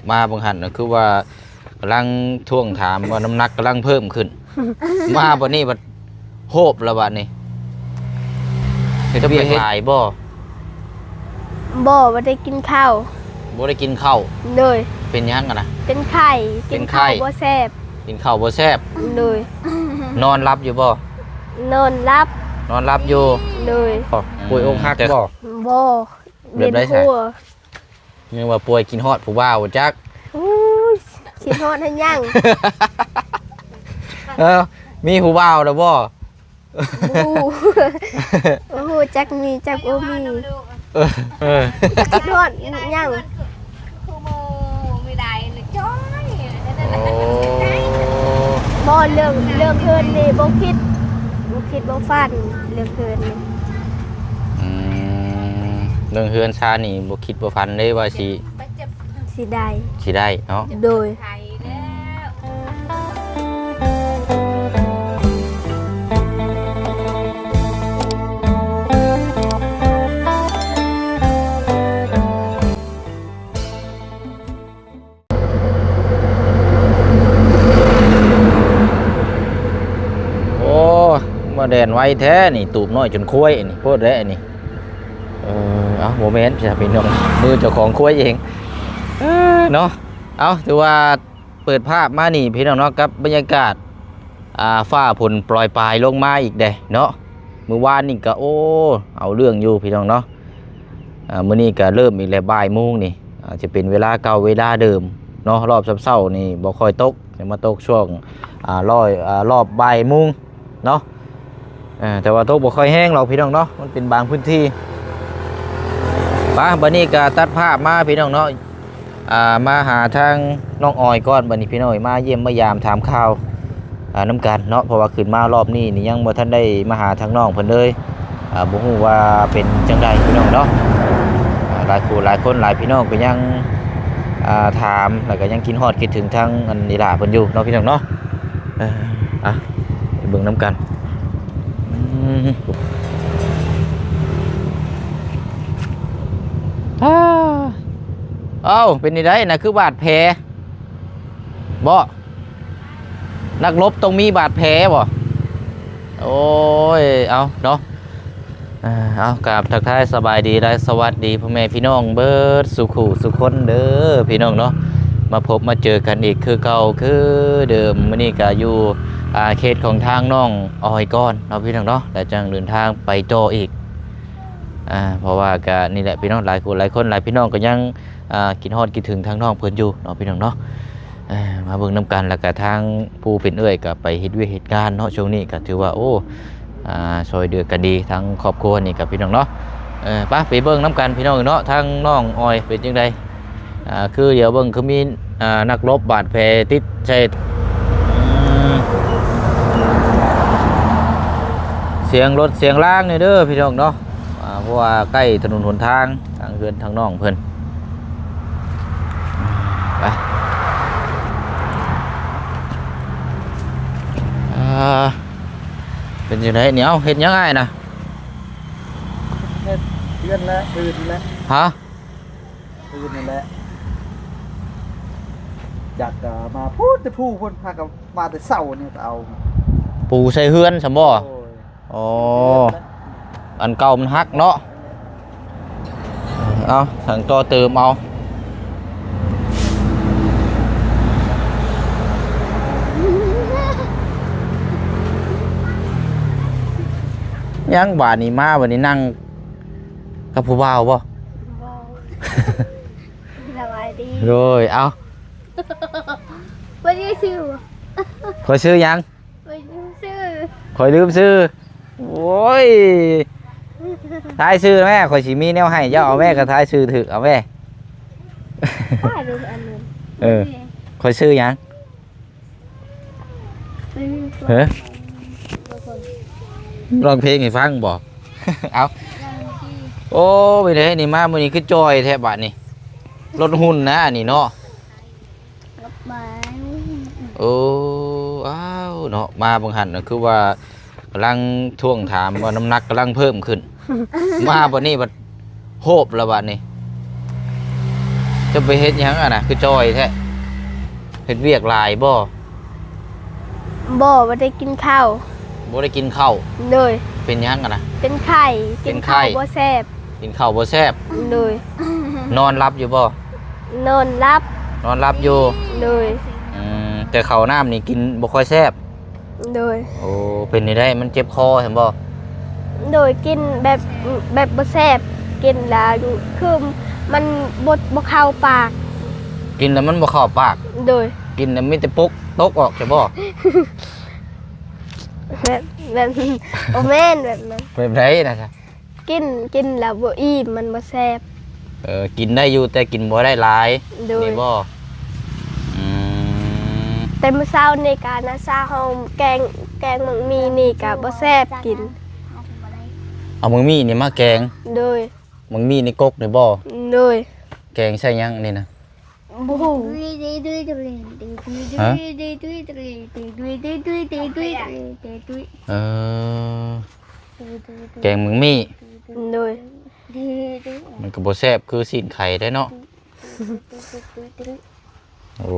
ມາບາງຫັ້ນນະ ຄືວ່າກຳລັງທວງຖາມວ່ານ້ຳໜັກກຳລັງເພີ່ມຂຶ້ນ ມາບັດນີ້ບັດໂຮບແລ້ວບັດນີ້. ເຮັດວຽກຫຼາຍບໍ່? ບໍ່ ບໍ່ໄດ້ກິນເຂົ້າ. ບໍ່ໄດ້ກິນເຂົ້າ? ໂດຍ. ເປັນຫຍັງຫັ້ນນະ? ເປັນໄຂ້. ເປັນໄຂ້. ກິນເຂົ້າບໍ່ແຊບ. ກິນເຂົ້າບໍ່ແຊບ? ໂດຍ. ນອນຫຼັບຢູ່ບໍ່? ນອນຫຼັບ. ນອນຫຼັບຢູ່. ໂດຍ. ປ່ວຍອົກຫັກບໍ່? ບໍ່. ແບບໃດຊະ? ເວັນຫົວ. ຍັງວ່າປ່ວຍຄິດຮອດຜູ້ບ່າວຈັກ. ໂອ້ຍ ຄິດຮອດຫັ້ນຫຍັງ? ເອີ ມີຜູ້ບ່າວແລ້ວບໍ່? ບໍ່ຮູ້ ບໍ່ຮູ້ຈັກມີຈັກບໍ່ມີ. ເອີ ເອີ ຄິດຮອດຫຍັງ? ຄືໝູ່ມີຫຼາຍເລີຍຈ້ອຍ. ໂອ້ ບໍ່ ເລື່ອງ ເລື່ອງເຮືອນນີ້ບໍ່ຄິດ ບໍ່ຄິດບໍ່ຝັນເລື່ອງເຮືອນນີ້. ອືມ ເລື່ອງເຮືອນຊານນີ້ບໍ່ຄິດບໍ່ຝັນເລີຍວ່າຊິ ຊິໄດ້ ຊິໄດ້ເນາະ. ໂດຍ. ໂອ້ ມາແລ່ນໄວແທ້ນີ້ ຕູບນ້ອຍຈົນຄວາຍນີ້ ໂພດແຫຼະນີ້. ເອີ ເອົ້າ ບໍ່ແມ່ນ ພີ່ນ້ອງ ມືເຈົ້າຂອງຄວາຍເອງ. ເອີ ເນາະ ເອົ້າ ຖືວ່າເປີດພາບມານີ້ ພີ່ນ້ອງເນາະ ກັບບັນຍາກາດ ອ່າ ຟ້າຝົນໂປຣຍປາຍລົງມາອີກເດ້ເນາະ. ມື້ວານນີ້ກໍ ໂອ້ ເອົາເລື່ອງຢູ່ ພີ່ນ້ອງເນາະ. ອ່າ ມື້ນີ້ກໍເລີ່ມອີກແລ້ວ ບ່າຍໂມງນີ້ ອາດຈະເປັນເວລາເກົ່າເວລາເດີມເນາະ. ຮອບເຊົ້າໆນີ້ບໍ່ຄ່ອຍຕົກ ຈະມາຕົກຊ່ວງ ອ່າ ຮ້ອຍ ອ່າ ຮອບບ່າຍໂມງເນາະ. ເອີ ແຕ່ວ່າຕົກບໍ່ຄ່ອຍແຮງດອກ ພີ່ນ້ອງເນາະ ມັນເປັນບາງພື້ນທີ່. ປະ ບັດນີ້ກໍຕັດພາບມາ ພີ່ນ້ອງເນາະ ອ່າ ມາຫາທາງນ້ອງອອຍກ່ອນ. ບັດນີ້ ພີ່ນ້ອງເອີຍ ມາຢ້ຽມມາຢາມຖາມຂ່າວ ອ່າ ນຳກັນເນາະ ເພາະວ່າຂຶ້ນມາຮອບນີ້ນີ້ຍັງບໍ່ທັນໄດ້ມາຫາທາງນ້ອງເພິ່ນເລີຍ. ອ່າ ບໍ່ຮູ້ວ່າເປັນຈັ່ງໃດ ພີ່ນ້ອງເນາະ. ອ່າ ຫຼາຍຜູ້ຫຼາຍຄົນ ຫຼາຍພີ່ນ້ອງກໍຍັງ ອ່າ ຖາມ ແລ້ວກໍຍັງຄິດຮອດຄິດເຖິງທາງອັນອີ່ຫຼ້າເພິ່ນຢູ່ເນາະ ພີ່ນ້ອງເນາະ. ເອີ ອ່ະ ໄປເບິ່ງນຳກັນ. ອືມ ອ້າ ເອົ້າ ເປັນຈັ່ງໃດນະ ຄືບາດແຜບໍ? ນັກລົບຕ້ອງມີບາດແຜບໍ? ໂອ້ຍ ເອົາເນາະ ເອົາ ກາບທັກທາຍສະບາຍດີ ແລະ ສະຫວັດດີພໍ່ແມ່ພີ່ນ້ອງເບິດສູ່ຄູ່ສູ່ຄົນເດີ ພີ່ນ້ອງເນາະ. ມາພົບມາເຈີກັນອີກຄືເກົ່າຄືເດີມ. ມື້ນີ້ກະຢູ່ ອ່າ ເຂດຂອງທາງນ້ອງອອຍກ່ອນເນາະ ພີ່ນ້ອງເນາະ ແລ້ວຈັ່ງເດີນທາງໄປຕໍ່ອີກ. ອ່າ ເພາະວ່າກະນີ້ແຫຼະ ພີ່ນ້ອງ ຫຼາຍຜູ້ຫຼາຍຄົນ ຫຼາຍພີ່ນ້ອງກໍຍັງ ອ່າ ຄິດຮອດຄິດເຖິງທາງນ້ອງເພິ່ນຢູ່ເນາະ ພີ່ນ້ອງເນາະ. ເອີ ມາເບິ່ງນຳກັນ ແລ້ວກະທາງຜູ້ເປັນເອື້ອຍກໍໄປເຮັດວຽກເຮັດງານເນາະ. ຊ່ວງນີ້ກໍຖືວ່າ ໂອ້ ອ່າ ຊ່ອຍເຫຼືອກັນດີ ທາງຄອບຄົວນີ້ກໍ ພີ່ນ້ອງເນາະ. ເອີ ໄປ ໄປເບິ່ງນຳກັນ ພີ່ນ້ອງເນາະ ທາງນ້ອງອອຍເປັນຈັ່ງໃດ. ອ່າ ຄືດຽວເບິ່ງຄືມີ ອ່າ ນັກລົບບາດແຜຕິດໃສ່ ອືມ ສຽງລົດສຽງລາງນີ້ເດີ ພີ່ນ້ອງເນາະ. ອ່າ ເພາະວ່າໃກ້ຖະໜົນຫົນທາງ ທາງເຮືອນທາງນ້ອງເພິ່ນ. ໄປ ອ່າ ເປັນຈັ່ງໃດນີ້? ເອົ້າ ເຮັດຫຍັງອ້າຍນະ? ເຮັດເຮືອນແຫຼະ ພື້ນແຫຼະ. ຮະ? ຄືນັ້ນແຫຼະ ຢາກ ເອີ ມາພຸ້ນແຕ່ພູ້ພຸ້ນ ຫາກໍມາແຕ່ເຊົ້ານີ້ກໍເອົາ ປູໃສ່ເຮືອນຊັ້ນບໍ່? ໂອ້ຍ ອໍ ອັນເກົ່າມັນຫັກເນາະ. ເອົາ ທາງຕໍ່ເຕີມເອົາ. ຍັງບາດນີ້ມາ ບາດນີ້ນັ່ງກັບຜູ້ບ່າວບໍ່? ບໍ່. ສະບາຍດີ. ໂດຍ ເອົ້າ ບໍ່ໄດ້ຊື່. ຂ້ອຍຊື່ຫຍັງ? ຂ້ອຍລືມຊື່. ຂ້ອຍລືມຊື່. ໂອ້ຍ ທາຍຊື່ແມ່ ຂ້ອຍຊິມີແນວໃຫ້ເຈົ້າ. ເອົາແມ່ ກໍທາຍຊື່ຖືກ ເອົາແມ່. ເອີ ຂ້ອຍຊື່ຫຍັງ? ເອີ ຮ້ອງເພງໃຫ້ຟັງບໍ? ເອົ້າ ໂອ້ ເປັນໃດນີ້ ມາມື້ນີ້ຄືຈ່ອຍແທ້ບາດນີ້? ລົດຫຸ່ນນະອັນນີ້ເນາະ. ໂອ້ ອ້າວເນາະ ມາບາງຫັ້ນນະ ຄືວ່າກຳລັງທວງຖາມວ່ານ້ຳໜັກກຳລັງເພີ່ມຂຶ້ນ ມາບັດນີ້ບັດໂຮບແລ້ວບັດນີ້. ເຈົ້າໄປເຮັດຫຍັງຫັ້ນນະ ຄືຈ່ອຍແທ້? ເຮັດວຽກຫຼາຍບໍ່? ບໍ່ ບໍ່ໄດ້ກິນເຂົ້າ. ບໍ່ໄດ້ກິນເຂົ້າ? ໂດຍ. ເປັນຫຍັງຫັ້ນນະ? ເປັນໄຂ້ ກິນເຂົ້າ ເປັນໄຂ້ ບໍ່ແຊບ. ກິນເຂົ້າບໍ່ແຊບ? ໂດຍ. ນອນຫຼັບຢູ່ບໍ່? ນອນຫຼັບ. ນອນຫຼັບຢູ່? ໂດຍ. ອືມ ແຕ່ເຂົ້ານ້ຳນີ້ກິນບໍ່ຄ່ອຍແຊບ? ໂດຍ. ໂອ້ ເປັນແນວໃດ? ມັນເຈັບຄໍຫັ້ນບໍ່? ໂດຍ ກິນແບບ ແບບບໍ່ແຊບ ກິນແລ້ວຄືມັນບໍ່ ບໍ່ເຂົ້າປາກ. ກິນແລ້ວມັນບໍ່ເຂົ້າປາກ? ໂດຍ. ກິນແລ້ວມີແຕ່ປົກຕົກອອກໃຊ່ບໍ່? ແບບ ແບບ ບໍ່ແມ່ນແບບນັ້ນ. ແບບໃດນະ? ກິນ ກິນແລ້ວບໍ່ອີ່ມ ມັນບໍ່ແຊບ. ເອີ ກິນໄດ້ຢູ່ ແຕ່ກິນບໍ່ໄດ້ຫຼາຍ. ໂດຍ. ນີ້ບໍ່? ອືມ ແຕ່ມື້ເຊົ້ານີ້ກະນ້າສາວເຮົາແກງ ແກງໝາກໝີ່ນີ້ກະບໍ່ແຊບກິນ. ເອົາໝາກໝີ່ນີ້ມາແກງ? ໂດຍ. ໝາກໝີ່ໃນກົກນີ້ບໍ່? ໂດຍ. ແກງໃສ່ຫຍັງອັນນີ້ນະ? ບໍ່ຮູ້. ຮະ? ເອີ ແກງໝາກໝີ່. ໂດຍ. ມັນກໍບໍ່ແຊບຄືຊີ້ນໄກ່ເດ້ເນາະ. ໂອ້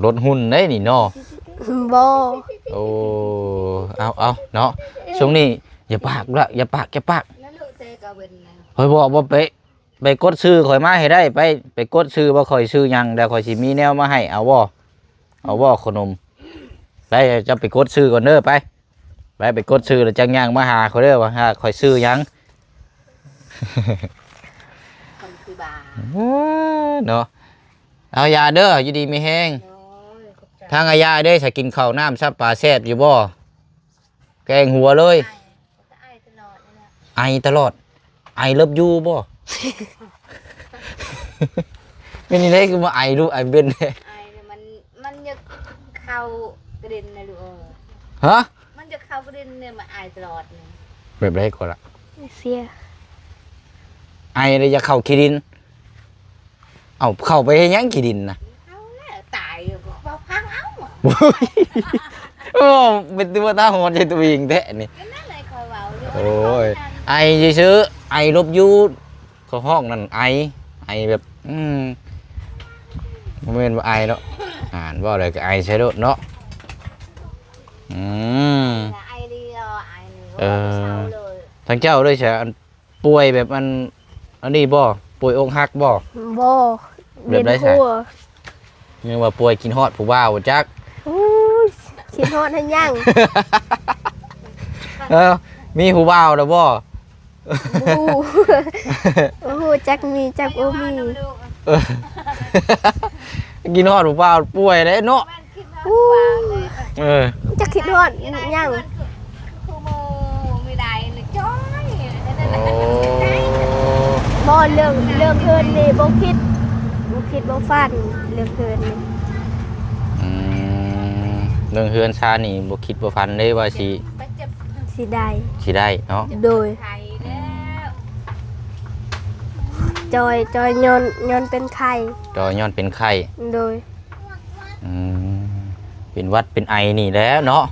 ລົດຫຸ່ນເດ້ນີ້ເນາະ. ບໍ່. ໂອ້ ເອົາ ເອົາເນາະ ຊ່ວງນີ້ຢ່າປາກລະ ຢ່າປາກ ຢ່າປາກ. ຂ້ອຍບອກວ່າໄປ ໄປກົດຊື່ຂ້ອຍມາໃຫ້ໄດ້ ໄປ ໄປກົດຊື່ວ່າຂ້ອຍຊື່ຫຍັງ ແລ້ວຂ້ອຍຊິມີແນວມາໃຫ້ ເອົາບໍ່? ເອົາບໍ່ຂະໜົມ? ໄປ ເຈົ້າໄປກົດຊື່ກ່ອນເດີ ໄປ ໄປ ໄປກົດຊື່ແລ້ວຈັ່ງຍ່າງມາຫາຂ້ອຍເດີ ວ່າຫາຂ້ອຍຊື່ຫຍັງ. ຄົນຄືບ້າ ເນາະ. ເອົາຢາເດີ ຢູ່ດີມີແຮງ. ໂອ້ຍ ຂອບໃຈ. ທາງອາຍາເດ້ ສະກິນເຂົ້ານ້ຳຊຳປາແຊບຢູ່ບໍ່? ແກງຫົວເລີຍ. ໄອຕະຫຼອດນີ້ແຫຼະ. ໄອຕະຫຼອດ. I love you ບໍ່? ເປັນຈັ່ງໃດຄືມາໄອລູກ ໄອເປັນແທ້? ໄອແລ້ວມັນ ມັນຢາກເຂົ້າກະດິນນະລູກເອີຍ. ຮະ? ມັນຢາກເຂົ້າກະດິນນີ້ ມາໄອຕະຫຼອດນີ້. ແບບໃດກໍລະ? ເສຍ. ໄອແລ້ວຢາກເຂົ້າຂີ້ດິນ. ເອົາ ເຂົ້າໄປເຮັດຫຍັງຂີ້ດິນນະ? ເອົາແລ້ວ ຕາຍກໍເອົາພັງເອົາ. ໂອ້ ເປັນຕົວຕາຫອນໃສ່ຕົວເອງແທ້ນີ້. ກໍນັ້ນແຫຼະຂ້ອຍເວົ້າຢູ່. ໂອ້ຍ ໄອຊື່ໆ I love you ເຂົາຮ້ອງນັ້ນ ໄອ ໄອແບບ ອືມ ບໍ່ແມ່ນວ່າໄອເນາະ. ອ່ານເວົ້າໄດ້ກໍໄອໃສ່ໂລດເນາະ. ອືມ ໄອດີເນາະ ໄອນີ້. ເອີ ເວົ້າບໍ່ເຊົາເລີຍ. ທາງເຈົ້າເດ້ຊະ ອັນ ປ່ວຍແບບອັນ ອັນນີ້ບໍ່? ປ່ວຍອົກຫັກບໍ່? ບໍ່. ແບບໃດຊະ? ວຽນຫົວ. ຍັງວ່າປ່ວຍຄິດຮອດຜູ້ບ່າວບໍ່ຈັກ. ໂອ້ຍ ຄິດຮອດໃຫ້ຫຍັງ? ເອີ ມີຜູ້ບ່າວແລ້ວບໍ່? ບໍ່ຮູ້ ບໍ່ຮູ້ຈັກມີຈັກບໍ່ມີ. ຄິດຮອດຜູ້ບ່າວປ່ວຍເດ້ເນາະ. ໂອ້ຍ ເອີ ຈັກຄິດຮອດຫຍັງ. ຄືໝູ່ມີໄດ້ນີ້ຈ້ອຍ. ໂອ້ ບໍ່ ເລື່ອງ ເລື່ອງເຮືອນນີ້ບໍ່ຄິດ ບໍ່ຄິດບໍ່ຝັນເລື່ອງເຮືອນນີ້. ອືມ ເລື່ອງເຮືອນຊານນີ້ບໍ່ຄິດບໍ່ຝັນເລີຍວ່າຊິ ຊິໄດ້ ຊິໄດ້ເນາະ. ໂດຍ. ອືມ ຈ່ອຍ ຈ່ອຍຍ້ອນ ຍ້ອນເປັນໄຂ້ ຈ່ອຍຍ້ອນເປັນໄຂ້. ໂດຍ. ອືມ ເປັນຫວັດເປັນໄອນີ້ແຫຼະເນາະ.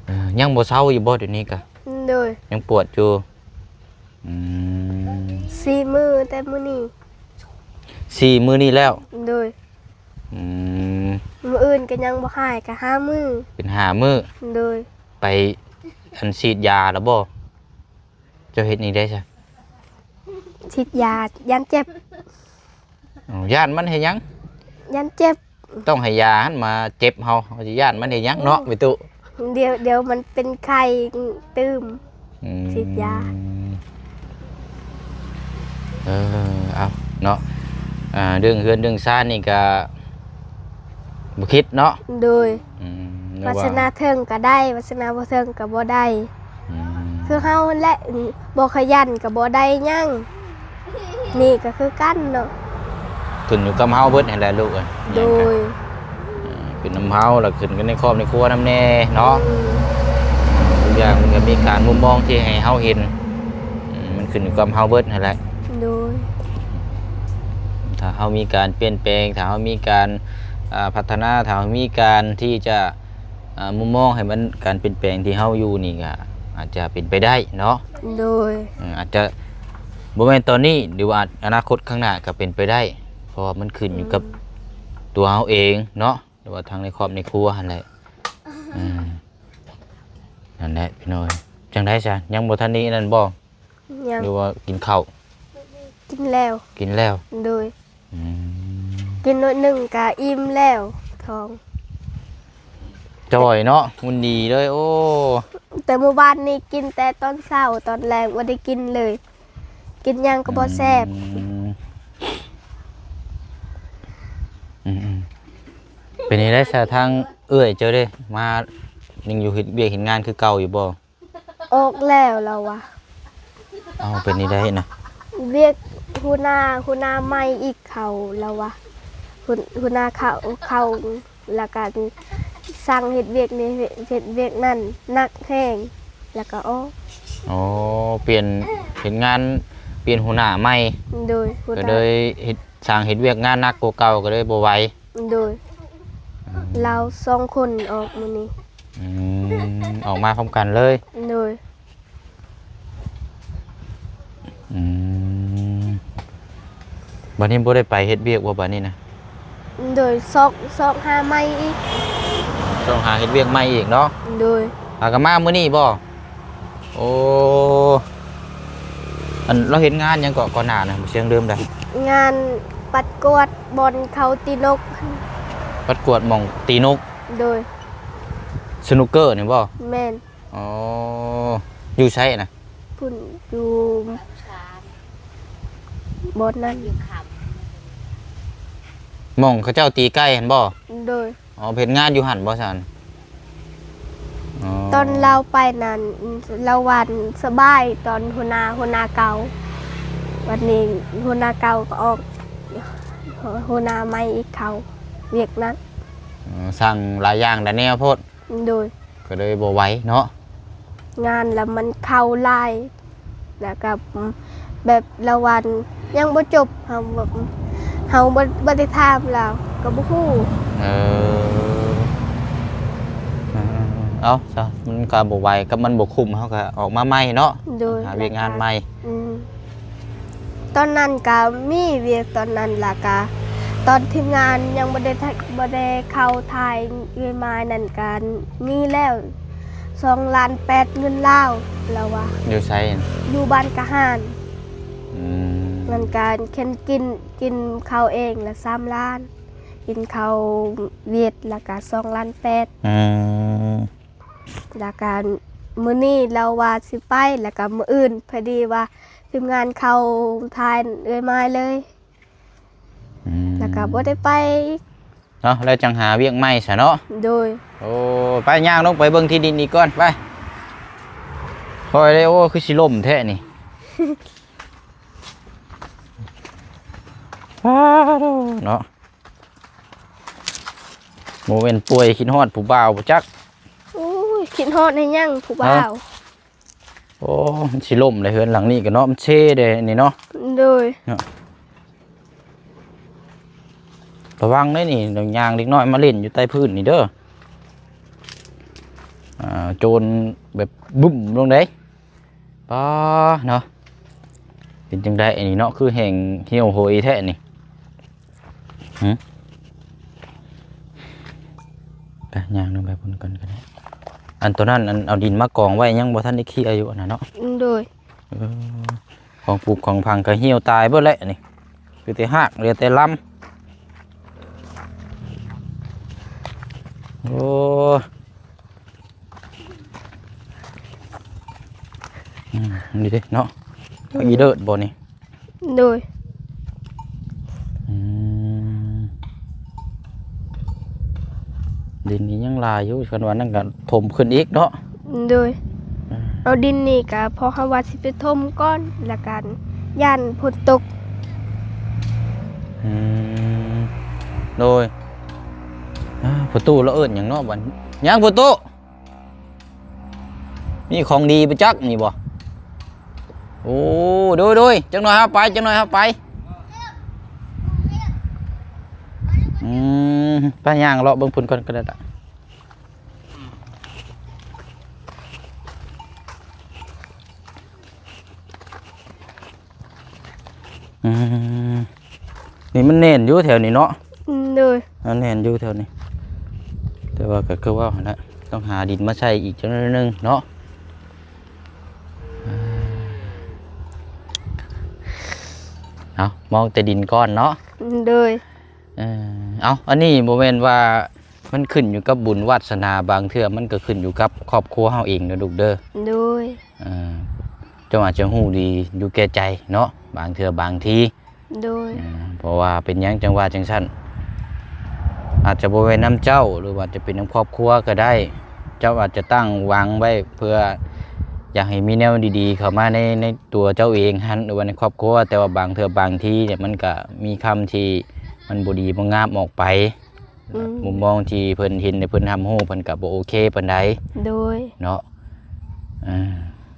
ເອີ ຍັງບໍ່ເຊົາຢູ່ບໍ່ດຽວນີ້ກະ? ໂດຍ. ຍັງປວດຢູ່. ອືມ ສີ່ມື້ແຕ່ມື້ນີ້ ສີ່ມື້ນີ້ແລ້ວ. ໂດຍ. ອືມ ມື້ອື່ນກໍຍັງບໍ່ຫາຍ ກໍຫ້າມື້ ເປັນຫ້າມື້. ໂດຍ. ໄປ ອັນ ສີດຢາແລ້ວບໍ່? ເຈົ້າເຮັດນີ້ໄດ້ຊະ ສີດຢາ ຢ້ານເຈັບ. ອ້າວ ຢ້ານມັນເຮັດຫຍັງ? ຢ້ານເຈັບ. ຕ້ອງໃຫ້ຢາຫັ້ນມາເຈັບເຮົາ ເຮົາຊິຢ້ານມັນເຮັດຫຍັງເນາະ ອືມ ແມ່ຕູ້. ດຽວ ດຽວມັນເປັນໄຂ້ຕື່ມ. ອືມ ສີດຢາ. ເອີ ເອົາເນາະ ອ່າ ເລື່ອງເຮືອນເລື່ອງຊານນີ້ກະບໍ່ຄິດເນາະ. ໂດຍ. ອືມ ວາສະໜາເຖິງກໍໄດ້ ວາສະໜາບໍ່ເຖິງກໍບໍ່ໄດ້. ອືມ ຄືເຮົາຫັ້ນແຫຼະ ບໍ່ຂະຫຍັນກໍບໍ່ໄດ້ຫຍັງ. ນີ້ກໍຄືກັນເນາະ ຂຶ້ນຢູ່ກັບເຮົາເບິດຫັ້ນແຫຼະລູກເອີຍ. ໂດຍ. ເອີ ຂຶ້ນນຳເຮົາ ແລ້ວຂຶ້ນກັບໃນຄອບໃນຄົວນຳແດ່ເນາະ. ອືມ ທຸກຢ່າງມັນກໍມີການມຸມມອງທີ່ໃຫ້ເຮົາເຫັນ. ອືມ ມັນຂຶ້ນຢູ່ກັບເຮົາເບິດຫັ້ນແຫຼະ. ໂດຍ. ຖ້າເຮົາມີການປ່ຽນແປງ ຖ້າເຮົາມີການ ອ່າ ພັດທະນາ ຖ້າເຮົາມີການທີ່ຈະ ອ່າ ມຸມມອງໃຫ້ມັນ ການປ່ຽນແປງທີ່ເຮົາຢູ່ນີ້ກໍອາດຈະເປັນໄປໄດ້ເນາະ. ໂດຍ. ເອີ ອາດຈະບໍ່ແມ່ນຕອນນີ້ ຫຼືວ່າອະນາຄົດຂ້າງໜ້າກໍເປັນໄປໄດ້. ະວ່າມັນຂຶ້ນຢູ່ກັບ ອືມ ຕົວເຮົາເອງເນາະ ຫຼືວ່າທາງໃນຄອບໃນຄົວຫັ້ນແຫຼະ. ເອີ ນັ້ນແຫຼະພີ່ນ້ອງ. ຈັ່ງໃດຊະ ຍັງບໍ່ທັນໄດ້ນັ້ນບໍ່? ຍັງ. ຫຼືວ່າກິນເຂົ້າ? ກິນແລ້ວ. ກິນແລ້ວ? ໂດຍ. ອືມ ກິນໜ້ອຍໜຶ່ງກະອີ່ມແລ້ວທ້ອງ. ຈ່ອຍເນາະ ຫຸ່ນດີເລີຍ. ໂອ້ ແຕ່ມື້ວານນີ້ກິນແຕ່ຕອນເຊົ້າ ຕອນແລງບໍ່ໄດ້ກິນເລີຍ ກິນຫຍັງກໍບໍ່ແຊບ. ອືມ ອືມໆ ເປັນຈັ່ງໃດຊະ ທາງເອື້ອຍເຈົ້າເດ້ ມາຍັງຢູ່ເຮັດວຽກເຮັດງານຄືເກົ່າຢູ່ບໍ່? ອອກແລ້ວລາວວ່າ. ເອົ້າ ເປັນຈັ່ງໃດນະ? ວຽກຫົວໜ້າ ຫົວໜ້າໃໝ່ອີກເຂົາລາວວ່າ ຫົວ ຫົວໜ້າເຂົາ ເຂົາ ລະກະສັ່ງເຮັດວຽກນີ້ ເຮັດວຽກນັ້ນໜັກແຮງ ລະກະອອກ. ອໍ ປ່ຽນເຮັດງານ ປ່ຽນຫົວໜ້າໃໝ່. ໂດຍ. ຫົວໜ້າ ກໍເລີຍເຮັດ ສັ່ງເຮັດວຽກງານໜັກກວ່າເກົ່າ ກໍເລີຍບໍ່ໄຫວ. ໂດຍ. ອືມ ລາວສອງຄົນອອກມື້ນີ້. ອືມ ອອກມາພ້ອມກັນເລີຍ. ໂດຍ. ອືມ ບັດນີ້ບໍ່ໄດ້ໄປເຮັດວຽກບໍ່ບັດນີ້ນະ? ໂດຍ. ຊອກ ຊອກຫາໃໝ່ອີກ. ຊອກຫາເຮັດວຽກໃໝ່ອີກເນາະ. ໂດຍ. ຫາກໍມາມື້ນີ້ບໍ່? ໂອ້ ອັນ ລາວເຮັດງານຫຍັງເກາະ ກ່ອນໜ້ານະ ບໍ່ ສຽງເດີມໃດ? ງານປັດກວາດບ່ອນເຂົາຕີນົກ. ປັດກວາດໝ່ອງຕີນົກ? ໂດຍ. ສະນຸກເກີນີ້ບໍ່? ແມ່ນ. ອໍ ຢູ່ໃສນະ? ພຸ້ນ ຢູ່ບ່ອນນັ້ນ ໝ່ອງເຂົາເຈົ້າຕີໄກ່ຫັ້ນບໍ່? ໂດຍ. ອໍ ເຮັດງານຢູ່ຫັ້ນບໍ່ຊັ້ນ? ອໍ ຕອນລາວໄປນັ້ນ ລາວວ່າສະບາຍ ຕອນຫົວໜ້າ ຫົວໜ້າເກົ່າ ບັດນີ້ຫົວໜ້າເກົ່າກໍອອກ ຫົວໜ້າໃໝ່ອີກເຂົ້າ ວຽກໜັກ. ເອີ ສັ່ງຫຼາຍຢ່າງຫຼາຍແນວໂພດ. ໂດຍ. ກໍເລີຍບໍ່ໄຫວເນາະ ງານລະມັນເຂົ້າຫຼາຍ ລະກະແບບລາວວ່າຍັງບໍ່ຈົບ ເຮົາແບບ ເຮົາບໍ່ ບໍ່ໄດ້ຖາມລາວ ກໍບໍ່ຮູ້. ເອີ ເອົາຊະ ມັນກໍບໍ່ໄຫວ ກັບມັນບໍ່ຄຸ້ມ ເຮົາກໍອອກມາໃໝ່ເນາະ. ໂດຍ. ຫາວຽກງານໃໝ່. ອືມ ຕອນນັ້ນກະມີວຽກຕອນນັ້ນ ລະກະຕອນທີມງານຍັງບໍ່ໄດ້ ບໍ່ໄດ້ເຂົ້າຖ່າຍເອື້ອຍໝາຍນັ້ນກະມີແລ້ວ ສອງລ້ານແປດເງິນລາວ ລາວວ່າ. ຢູ່ໃສ? ຢູ່ບ້ານກະຫານ. ອືມ ມັນກະເຄັນກິນ ກິນເຂົ້າເອງລະສາມລ້ານ ກິນເຂົ້າຫວຽດລະກະສອງລ້ານແປດ. ອືມ ລະກະມື້ນີ້ລາວວ່າຊິໄປ ລະກະມື້ອື່ນພໍດີວ່າທີມງານເຂົ້າຖ່າຍເອື້ອຍໝາຍເລີຍ. ອືມ ລະກະບໍ່ໄດ້ໄປອີກເນາະ ແລ້ວຈັ່ງຫາວຽກໃໝ່ຊະເນາະ. ໂດຍ. ໂອ້ ໄປຍ່າງລົງໄປເບິ່ງທີ່ດິນອີກກ່ອນ ໄປ. ຄ່ອຍເດ້. ໂອ້ ຄືຊິລົ້ມແທ້ນີ້ ປາດໂທ້ເນາະ. ບໍ່ແມ່ນປ່ວຍຄິດຮອດຜູ້ບ່າວບໍ່ຈັກ. ໂອ້ຍ ຄິດຮອດໃນຫຍັງຜູ້ບ່າວ. ຮະ? ໂອ້ ມັນຊິລົ້ມເດ້ເຮືອນຫຼັງນີ້ກໍເນາະ ມັນເຊເດ້ນີ້ເນາະ. ໂດຍ. ເນາະ ລະວັງເດ້ນີ້ ຍ່າງເດັກນ້ອຍມາຫຼິ້ນຢູ່ໃຕ້ພື້ນນີ້ເດີ. ອ່າ ໂຈນແບບບຶ້ມລົງເດ້. ປາເນາະ ເປັນຈັ່ງໃດອັນນີ້ເນາະ ຄືແຫ້ງຫ່ຽວໂຫຍແທ້ນີ້. ຫຶ ໄປຍ່າງລົງໄປພຸ້ນກ່ອນກໍໄດ້. ອັນໂຕນັ້ນ ອັນເອົາດິນມາກອງໄວ້ ຍັງບໍ່ທັນໄດ້ເຄຍຢູ່ອັນນັ້ນເນາະ. ໂດຍ. ເອີ ຂອງປູກຂອງຝັງກໍຫ່ຽວຕາຍເບິດແລ້ວນີ້ ຄືແຕ່ຮາກ ເຫຼືອແຕ່ລຳ. ໂອ້ ອືມ ນີ້ເດ້ເນາະ ຜັກອີເລີດບໍ່ນີ້? ໂດຍ. ອືມ ດິນນີ້ຍັງຫຼາຍຢູ່ ຄັນວ່ານັ້ນກໍຖົມຂຶ້ນອີກເນາະ. ໂດຍ. ເອົາດິນນີ້ກະເພາະເຮົາວ່າຊິໄປຖົມກ່ອນ ລະກະຢ້ານຝົນຕົກ. ອືມ ໂດຍ. ອ່າ ພໍ່ຕູ້ລາວເອີ້ນຫຍັງເນາະບັດ ຫຍັງພໍ່ຕູ້? ມີຂອງດີບໍ່ຈັກນີ້ບໍ່? ໂອ້ ໂດຍ ໂດຍ ຈັກໜ້ອຍເຮົາໄປ ຈັກໜ້ອຍເຮົາໄປ. ອືມ ໄປຍ່າງເລາະເບິ່ງພຸ້ນກ່ອນກໍໄດ້ລະ. ອືມ ນີ້ມັນແໜ້ນຢູ່ແຖວນີ້ເນາະ. ໂດຍ. ມັນແໜ້ນຢູ່ແຖວນີ້ ແຕ່ວ່າກໍຄືເວົ້າຫັ້ນແຫຼະ ຕ້ອງຫາດິນມາໃສ່ອີກຈັກໜ້ອຍໜຶ່ງເນາະ. ເອົາ ມອງແຕ່ດິນກ່ອນເນາະ. ໂດຍ. ເອີ ເອົາ ອັນນີ້ບໍ່ແມ່ນວ່າ ມັນຂຶ້ນຢູ່ກັບບຸນວາດສະໜາ ບາງເທື່ອມັນກໍຂຶ້ນຢູ່ກັບຄອບຄົວເຮົາເອງເດີລູກເດີ. ໂດຍ. ເອີ ເຈົ້າອາດຈະຮູ້ດີຢູ່ແກ່ໃຈເນາະ ບາງເທື່ອບາງທີ. ໂດຍ. ເອີ ເພາະວ່າເປັນຫຍັງຈັ່ງວ່າຈັ່ງຊັ້ນ ອາດຈະບໍ່ແມ່ນນຳເຈົ້າ ຫຼືວ່າຈະເປັນນຳຄອບຄົວກໍໄດ້. ເຈົ້າອາດຈະຕັ້ງຫວັງໄວ້ເພື່ອຢາກໃຫ້ມີແນວດີໆເຂົ້າມາໃນ ໃນຕົວເຈົ້າເອງຫັ້ນ ຫຼືວ່າໃນຄອບຄົວ ແຕ່ວ່າບາງເທື່ອບາງທີເນຍ ມັນກໍມີຄຳທີ່ມັນບໍ່ດີບໍ່ງາມອອກໄປ. ອືມ ມຸມມອງທີ່ເພິ່ນເຫັນ ແລະ ເພິ່ນຮັບຮູ້ ເພິ່ນກໍບໍ່ໂອເຄປານໃດ. ໂດຍ. ເນາະ ເອີ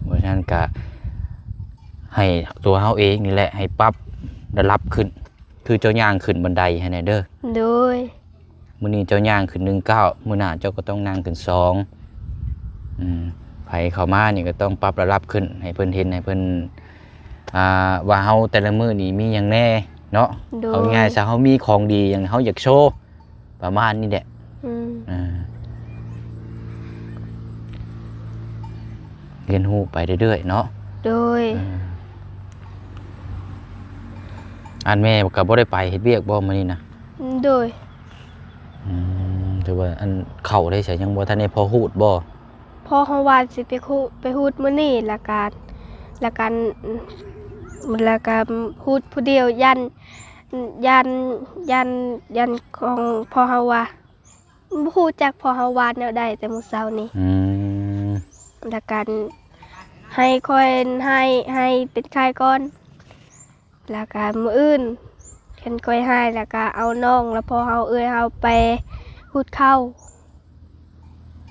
ເພາະສະນັ້ນກໍໃຫ້ຕົວເຮົາເອງນີ້ແຫຼະ ໃຫ້ປັບລະດັບຂຶ້ນ ຄືເຈົ້າຍ່າງຂຶ້ນບັນໄດຫັ້ນແຫຼະເດີ. ໂດຍ. ມື້ນີ້ເຈົ້າຍ່າງຂຶ້ນໜຶ່ງກ້າວ ມື້ໜ້າເຈົ້າກໍຕ້ອງຍ່າງຂຶ້ນສອງ. ອືມ ໃຜເຂົ້າມານີ້ກໍຕ້ອງປັບລະດັບຂຶ້ນ ໃຫ້ເພິ່ນເຫັນ ໃຫ້ເພິ່ນ ອ່າ ວ່າເຮົາແຕ່ລະມື້ນີ້ມີຫຍັງແດ່ເນາະ. ໂດຍ. ເອົາງ່າຍໆຊະ ເຮົາມີຂອງດີຫຍັງ ເຮົາຢາກໂຊ ປະມານນີ້ແຫຼະ. ອືມ ເອີ ຮຽນຮູ້ໄປເລື້ອຍໆເນາະ. ໂດຍ. ເອີ ອັນແມ່ກໍບໍ່ໄດ້ໄປເຮັດວຽກບໍ່ມື້ນີ້ນະ? ໂດຍ. ອືມ ຖືວ່າອັນເຂົ້າໄດ້ໃສ ຍັງບໍ່ທັນໄດ້ພໍຮູດບໍ່? ພໍເຮົາວ່າຊິໄປຮູດ ໄປຮູດມື້ນີ້ ລະກະ ລະກະ ລະກະຮູດຜູ້ດຽວ ຢ້ານ ຢ້ານ ຢ້ານ ຢ້ານຂອງພໍ່ເຮົາວ່າ ບໍ່ຮູ້ຈັກພໍ່ເຮົາວ່າແນວໃດແຕ່ມື້ເຊົ້ານີ້. ອືມ ລະກະໃຫ້ຂ້ອຍ ໃຫ້ ໃຫ້ເປັນໄຂ້ກ່ອນ ລະກະມື້ອື່ນຄັນຂ້ອຍຫາຍ ລະກະເອົານ້ອງ ລະພໍ່ເຮົາ ເອື້ອຍເຮົາໄປຮູດເຂົ້າ.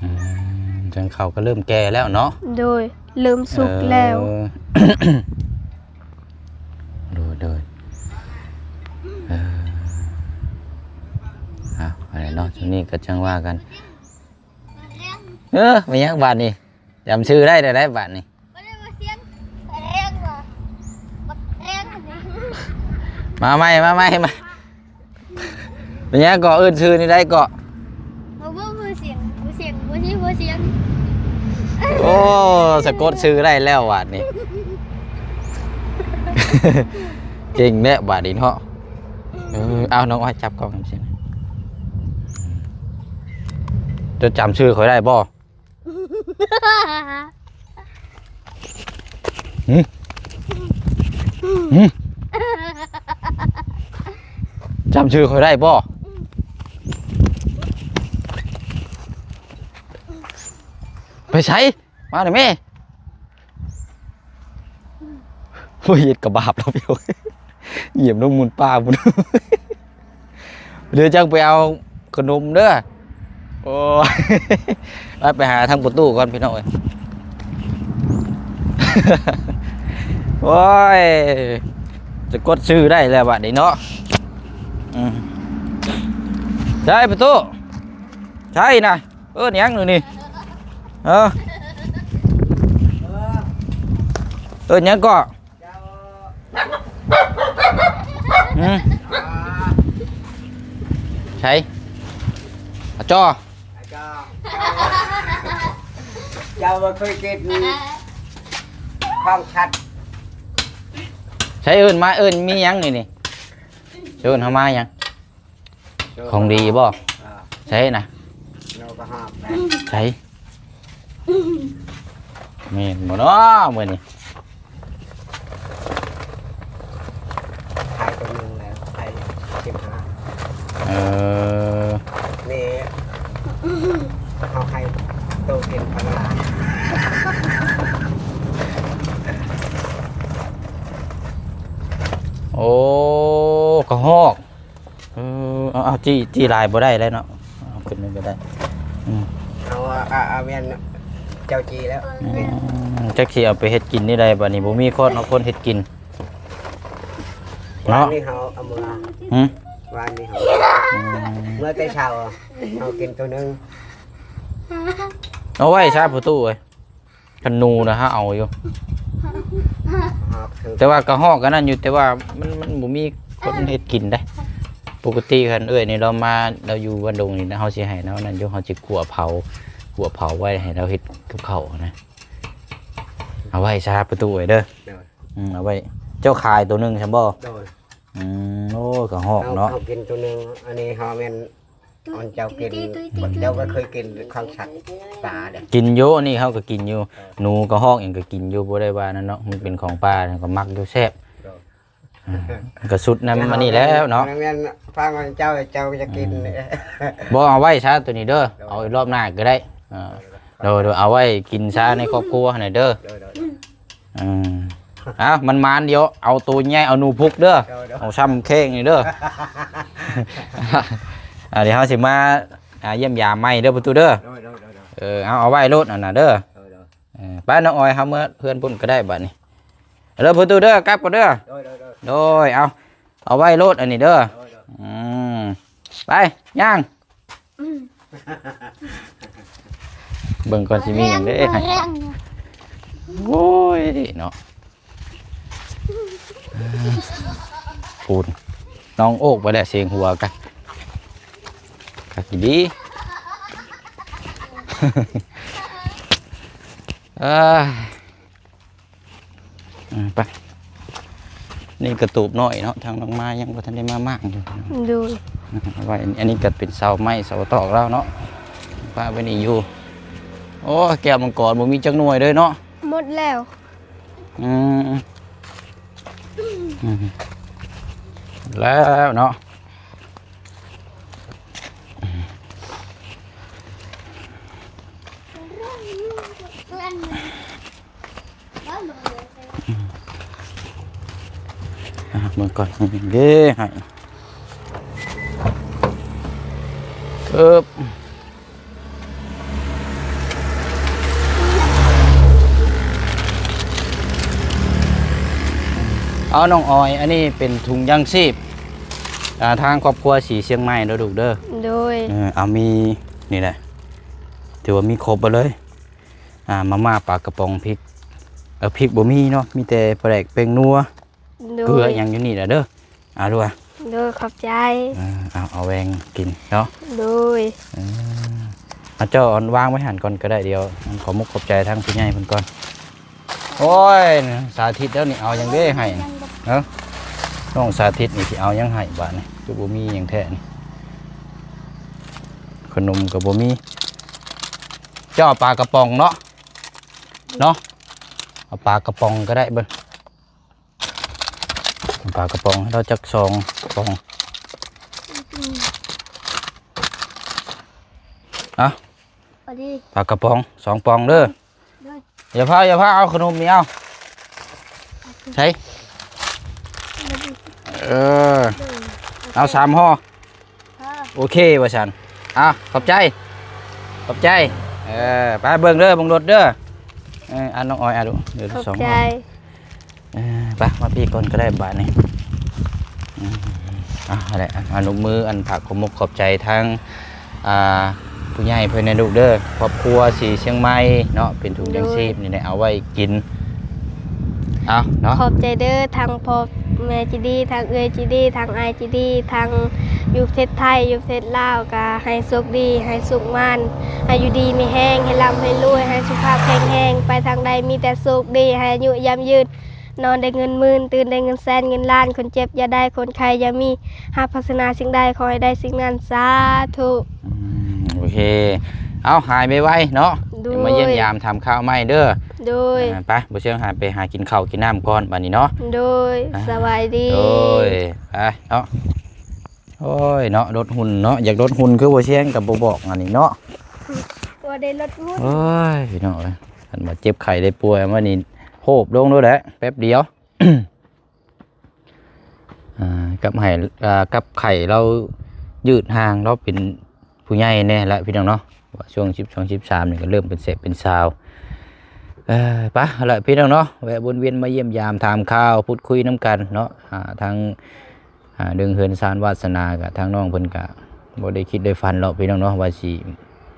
ອືມ ຈັ່ງເຂົ້າກໍເລີ່ມແກ່ແລ້ວເນາະ. ໂດຍ. ເລີ່ມສຸກແລ້ວ. ເອີ ໂດຍ ໂດຍ. ເອີ ເອົາ ອັນນີ້ເນາະ ຊ່ວງນີ້ກໍຈັ່ງວ່າກັນ. ເອີ ແມ່ນຫຍັງບາດນີ້? ຈຳຊື່ໄດ້ແລ້ວໄດ໋ບາດນີ້. ມາໃໝ່ ມາໃໝ່ ມາ. ເປັນຫຍັງເກາະ ເອີ້ນຊື່ນີ້ໄດ້ເກາະ? ບໍ່ ບໍ່ ບໍ່ສຽງ ບໍ່ສຽງ ບໍ່ຊິ ບໍ່ສຽງ. ໂອ້ ສະກົດຊື່ໄດ້ແລ້ວບາດນີ້ ເກັ່ງແລ້ວບາດນີ້ເນາະ. ເອີ ເອົາ ນ້ອງອ້ອຍຈັບກ້ອງນຳຊິ. ເຈົ້າຈຳຊື່ຂ້ອຍໄດ້ບໍ່? ຫຶ? ຫຶ? ຈຳຊື່ຂ້ອຍໄດ້ບໍ່? ໄປໃສ? ມານີ້ແມ່. ໂອ້ຍ ເຮັດກະບາບແລ້ວພີ່ນ້ອງ ຢຽບລົງມູນປ່າພຸ້ນ. ດຽວຈັກໄປເອົາຂະໜົມເດີ. ໂອ້ຍ ໄປ ໄປຫາທາງປະຕູກ່ອນພີ່ນ້ອງເອີຍ. ໂອ້ຍ ຈະກົດຊື່ໄດ້ແລ້ວບາດນີ້ເນາະ. ອືມ ໃສປະຕູ? ໃສນະ? ເອີ້ນຫຍັງນີ້? ເອີ ເອີ້ນຫຍັງເກາະ? ຫຶ? ໃສ? ອາຈໍ? ເຈົ້າບໍ່ເຄີຍກິນຂອງສັດ. ໃສເອີ້ນມາ ເອີ້ນມີຫຍັງນີ້ນີ້? ເອີ້ນເຮົາມາຫຍັງ? ຂອງດີບໍ່? ອ່າ ໃສນະ? ເຮົາກໍຫາບໄປ. ໃສ? ແມ່ນບໍ່ເນາະມື້ນີ້? ຂາຍຕົວໜຶ່ງແລ້ວ ຂາຍສິບຫ້າ. ເອີ ນີ້ເຮົາຂາຍໂຕເປັນພັນລາ. ໂອ້ ກະຮອກ. ເອີ ເອົາ ເອົາ ຈີ່ ຈີ່ຫຼາຍບໍ່ໄດ້ແລ້ວເນາະ ເອົາຂຶ້ນນີ້ກໍໄດ້. ອືມ ເອົາ ເອົາ ເອົາແມ່ນເຈົ້າຈີ່ແລ້ວ. ອືມ ຈັກຊິເອົາໄປເຮັດກິນນີ້ໃດບາດນີ້ ບໍ່ມີຄົນເອົາຄົນເຮັດກິນເນາະ. ວານນີ້ເຮົາເອົາເມືອ. ຫຶ? ວານນີ້ເຮົາ ອືມ ເມືອແຕ່ເຊົ້າ ເຮົາກິນໂຕໜຶ່ງ. ເອົາໄວ້ຊະປະຕູເອີຍ. ຄັນໜູນະຫາເອົາຢູ່ ແຕ່ວ່າກະຮອກອັນນັ້ນຢູ່ ແຕ່ວ່າມັນ ມັນບໍ່ມີ ຄົນເຮັດກິນໄດ໋. ປົກກະຕິຄັນເອື້ອຍນີ້ລາວມາ ລາວຢູ່ບ້ານດົງນີ້ນະ ເຮົາຊິໃຫ້ລາວນັ້ນຢູ່ ເຮົາຊິຂົ້ວເຜົາ ຂົ້ວເຜົາໄວ້ໃຫ້ລາວເຮັດກັບເຂົ້ານະ. ເອົາໄວ້ຊະປະຕູເອີຍເດີ. ໂດຍ. ອືມ ເອົາໄວ້ ເຈົ້າຂາຍໂຕໜຶ່ງຊັ້ນບໍ່? ໂດຍ. ອືມ ໂອ້ ກະຮອກເນາະ ເຮົາ ເຮົາກິນໂຕໜຶ່ງ ອັນນີ້ເຮົາແມ່ນ ອັນເຈົ້າກິນ ເຈົ້າກໍເຄີຍກິນຂອງສັດປ່າເດ້. ກິນຢູ່ ອັນນີ້ເຮົາກໍກິນຢູ່ ເອີ ໜູກະຮອກຫຍັງກໍກິນຢູ່ ບໍ່ໄດ້ວ່ານັ້ນເນາະ ມັນເປັນຂອງປ່າ ເຮົາກໍມັກຢູ່ ແຊບ. ໂດຍ. ອືມ ກະສຸດນຳອັນນີ້ແລ້ວເນາະ ແມ່ນຟັງເຈົ້າ ເຈົ້າຈະກິນ ອືມ ບໍ່ ເອົາໄວ້ຊະໂຕນີ້ເດີ. ໂດຍ. ເອົາຮອບໜ້າກໍໄດ້. ເອີ ໂດຍໆ ເອົາໄວ້ກິນຊະໃນຄອບຄົວຫັ້ນນະເດີ. ໂດຍໆ. ອືມ ເອົາ ມັນມານ ດຽວເອົາໂຕໃຫຍ່ ເອົາໜູພຸກເດີ. ໂດຍໆ. ເອົາຊ້ຳແຂ້ງນີ້ເດີ. ອ່າ ດຽວເຮົາຊິມາ ອ່າ ຢ້ຽມຢາມໃໝ່ເດີປະຕູເດີ. ໂດຍໆ. ເອີ ເອົາ ເອົາໄວ້ໂລດອັນນະເດີ. ໂດຍໆ. ເອີ ໄປນ້ອງອອຍ ເຮົາເມືອເຮືອນພຸ້ນກໍໄດ້ບາດນີ້. ເດີປະຕູເດີ ກັບກ່ອນເດີ. ໂດຍໆ. ໂດຍ ເອົາ ເອົາໄວ້ໂລດອັນນີ້ເດີ. ໂດຍໆ. ອືມ ໄປ ຍ່າງ ອືມ ເບິ່ງກ່ອນຊິມີຫຍັງເດ້ໃຫ້. ໂອ້ຍເນາະ ປູນ ນ້ອງໂອກໄປແລ້ວ ສຽງຫົວກັນ ຄັກດີ. ເອີ ອືມ ໄປ ນີ້ກະຕູບນ້ອຍເນາະ ທາງນ້ອງມາຍັງບໍ່ທັນໄດ້ມາມ້າງຢູ່. ໂດຍ. ເອົາໄວ້ ອັນນີ້ກະເປັນເສົາໄມ້ເສົາຕອກລາວເນາະ ປະໄວ້ນີ້ຢູ່. ໂອ້ ແກ້ວມັງກອນບໍ່ມີຈັກໜ່ວຍເລີຍເນາະ. ໝົດແລ້ວ. ອືມ ອືມ ແລ້ວເນາະ. ອ່າ ເບິ່ງກ່ອນ ເດ້ໃຫ້ ເອີບ ເອົາ ນ້ອງອອຍ ອັນນີ້ເປັນຖົງຢາງຊີບ ອ່າ ທາງຄອບຄົວສີຊຽງໃໝ່ເດີລູກເດີ. ໂດຍ. ເອີ ເອົາ ມີນີ້ແຫຼະ ຖືວ່າມີຄົບເບິດເລີຍ. ອ່າ ມາມ່າ ປາກະປ໋ອງ ພິກ ເອີ ພິກບໍ່ມີເນາະ ມີແຕ່ປາແດກ ແປ້ງນົວ ໂດຍ ເກືອຫຍັງຢູ່ນີ້ແຫຼະເດີ. ອາ ດູວ່າ ໂດຍ ຂອບໃຈ. ເອີ ເອົາ ເອົາແບ່ງກິນເນາະ. ໂດຍ. ເອີ ເອົາ ເຈົ້າເອົາວາງໄວ້ຫັ້ນກ່ອນກໍໄດ້ ດຽວ ອັນ ຂໍມຸກຂອບໃຈທາງຜູ້ໃຫຍ່ເພິ່ນກ່ອນ. ໂອ້ຍ ສາທິດແລ້ວນີ້ ເອົາຫຍັງເດ້ໃຫ້ ເອີ ນ້ອງສາທິດນີ້ຊິເອົາຫຍັງໃຫ້ບາດນີ້ ຄືບໍ່ມີຫຍັງແທ້ນີ້ ຂະໜົມກໍບໍ່ມີ. ເຈົ້າເອົາປາກະປ໋ອງເນາະ ເນາະ ເອົາປາກະປ໋ອງກໍໄດ້ເບິ່ງ ປາກະປ໋ອງໃຫ້ລາວຈັກສອງປ໋ອງ. ເອົາ ພໍດີ ປາກະປ໋ອງສອງປ໋ອງເດີ. ໂດຍ. ຢ່າພາ ຢ່າພາ ເອົາຂະໜົມນີ້ ເອົາ ໃສ່ ເອີ ໂດຍ ເອົາສາມຫໍ່. ໂອເຄ ໂອເຄວ່າຊັ້ນ. ອ່ະ ຂອບໃຈ ຂອບໃຈ. ເອີ ໄປເບິ່ງເດີ ເບິ່ງລົດເດີ. ເອີ ອັນນ້ອງອອຍ ອະ ດູ ເດີ ຂອບໃຈ ສອງຄົນ. ເອີ ໄປ ມາພີ້ກ່ອນກໍໄດ້ບາດນີ້. ອືມ ອ່ະ ຫັ້ນແຫຼະ ອະນຸໂມ ອັນ ຝາກຄວາມມຸກຂອບໃຈທາງ ອ່າ ຜູ້ໃຫຍ່ເພິ່ນໃຫ້ລູກເດີ ຄອບຄົວສີຊຽງໃໝ່ເນາະ ເປັນຖົງຢາງຊີບ ໂດຍ ນີ້ແຫຼະ ເອົາໄວ້ກິນ ເອົາເນາະ. ຂອບໃຈເດີ ທັງພໍ່ແມ່ໃຈດີ ທັງເອື້ອຍໃຈດີ ທັງອ້າຍໃຈດີ ທັງຢູ່ປະເທດໄທ ຢູ່ປະເທດລາວ ກະໃຫ້ໂຊກດີ ໃຫ້ສຸກໝານ ໃຫ້ຢູ່ດີມີແຮງ ໃຫ້ລ່ຳໃຫ້ລວຍ ໃຫ້ສຸຂະພາບແຂງແຮງ ໄປທາງໃດມີແຕ່ໂຊກດີ ໃຫ້ອາຍຸຍາມຍືນ ນອນໄດ້ເງິນໝື່ນ ຕື່ນໄດ້ເງິນແສນເງິນລ້ານ ຄົນເຈັບຢ່າໄດ້ ຄົນໄຂ້ຢ່າມີ ຫາກປາດຖະໜາສິ່ງໃດ ຂໍໃຫ້ໄດ້ສິ່ງນັ້ນ ສາທຸ. ອືມ ໂອເຄ ເອົາ ຫາຍໄວໆເນາະ. ໂດຍ. ມາຢ້ຽມຢາມຖາມຂ່າວໃໝ່ເດີ. ໂດຍ. ອ່າ ໄປ ບໍ່ເຊື່ອຫາ ໄປຫາກິນເຂົ້າກິນນ້ຳກ່ອນບາດນີ້ເນາະ. ໂດຍ. ອ່າ ສະບາຍດີ. ໂດຍ ໄປເນາະ. ໂອ້ຍເນາະ ລົດຫຸ່ນເນາະ ຢາກລົດຫຸ່ນຄືບໍ່ຊຽງກໍບໍ່ບອກອັນນີ້ເນາະ ບໍ່ໄດ້ລົດຫຸ່ນ. ໂອ້ຍ ພີ່ນ້ອງເອີຍ ຄັນວ່າເຈັບໄຂ້ໄດ້ປ່ວຍມານີ້ ໂຮບລົງໂລດແຫຼະ ແປັບດຽວ. ອ່າ ກັບໄຫ ອ່າ ກັບໄຂ້ລາວຍືດຫ່າງ ລາວເປັນຜູ້ໃຫຍ່ແດ່ລະ ພີ່ນ້ອງເນາະ ວ່າຊ່ວງສິບສອງ ສິບສາມນີ້ກໍເລີ່ມເປັນແສບເປັນຊາວ. ເອີ ປະ ລະ ພີ່ນ້ອງເນາະ ແວະວົນວຽນມາຢ້ຽມຢາມຖາມຂ່າວ ພູດຄຸຍນຳກັນເນາະ ອ່າ ທາງ ອ່າ ເລື່ອງເຮືອນຊານວາດສະໜາ ກະທາງນ້ອງເພິ່ນກະບໍ່ໄດ້ຄິດໄດ້ຝັນຫຼອກ ພີ່ນ້ອງເນາະ ວ່າຊິ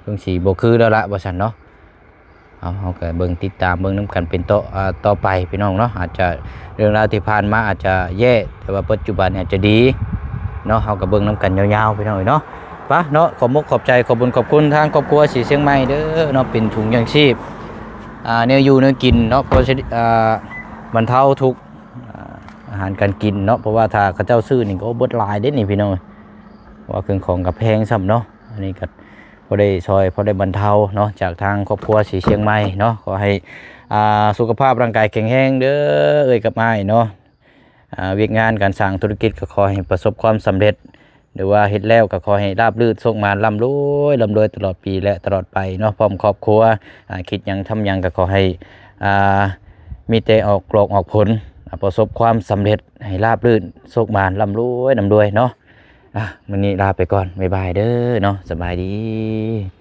ເພິ່ນຊິບໍ່ຄືແລ້ວລະ ວ່າຊັ້ນເນາະ. ເຮົາ ເຮົາກໍເບິ່ງຕິດຕາມເບິ່ງນຳກັນເປັນຕໍ່ ອ່າ ຕໍ່ໄປພີ່ນ້ອງເນາະ. ອາດຈະເລື່ອງລາວທີ່ຜ່ານມາອາດຈະແຍ່ ແຕ່ວ່າປັດຈຸບັນອາດຈະດີເນາະ. ເຮົາກໍເບິ່ງນຳກັນຍາວໆ ພີ່ນ້ອງເອີຍເນາະ. ປະເນາະ ຂອບມຸກຂອບໃຈ ຂອບບຸນຂອບຄຸນທາງຄອບຄົວສີຊຽງໃໝ່ເດີເນາະ ເປັນຖົງຍັງຊີບ ອ່າ ແນວຢູ່ແນວກິນເນາະ ພໍຊິ ອ່າ ບັນເທົາທຸກ ອ່າ ອາຫານການກິນເນາະ. ເພາະວ່າຖ້າເຂົາເຈົ້າຊື້ນີ້ກໍເບິດຫຼາຍເດ້ນີ້ພີ່ນ້ອງ ເພາະວ່າເຄື່ອງຂອງກໍແພງຊ້ຳເນາະ. ອັນນີ້ກໍພໍໄດ້ຊ່ອຍ ພໍໄດ້ບັນເທົາເນາະ ຈາກທາງຄອບຄົວສີຊຽງໃໝ່ເນາະ. ຂໍໃຫ້ ອ່າ ສຸຂະພາບຮ່າງກາຍແຂງແຮງເດີເອື້ອຍກັບອ້າຍເນາະ. ອ່າ ວຽກງານການສ້າງທຸລະກິດກໍຂໍໃຫ້ປະສົບຄວາມສຳເລັດ ຫຼືວ່າເຮັດແລ້ວກໍຂໍໃຫ້ລາບລື່ນ ໂຊກໝານ ລ່ຳລວຍ ລ່ຳລວຍຕະຫຼອດປີ ແລະ ຕະຫຼອດໄປເນາະ ພ້ອມຄອບຄົວ. ອ່າ ຄິດຫຍັງທຳຫຍັງກໍຂໍໃຫ້ ອ່າ ມີແຕ່ອອກດອກອອກຜົນ ອ່າ ປະສົບຄວາມສຳເລັດ ໃຫ້ລາບລື່ນ ໂຊກໝານ ລ່ຳລວຍ ລ່ຳລວຍເນາະ. ອ່າ ມື້ນີ້ລາໄປກ່ອນ ບາຍບາຍເດີເນາະ ສະບາຍດີ.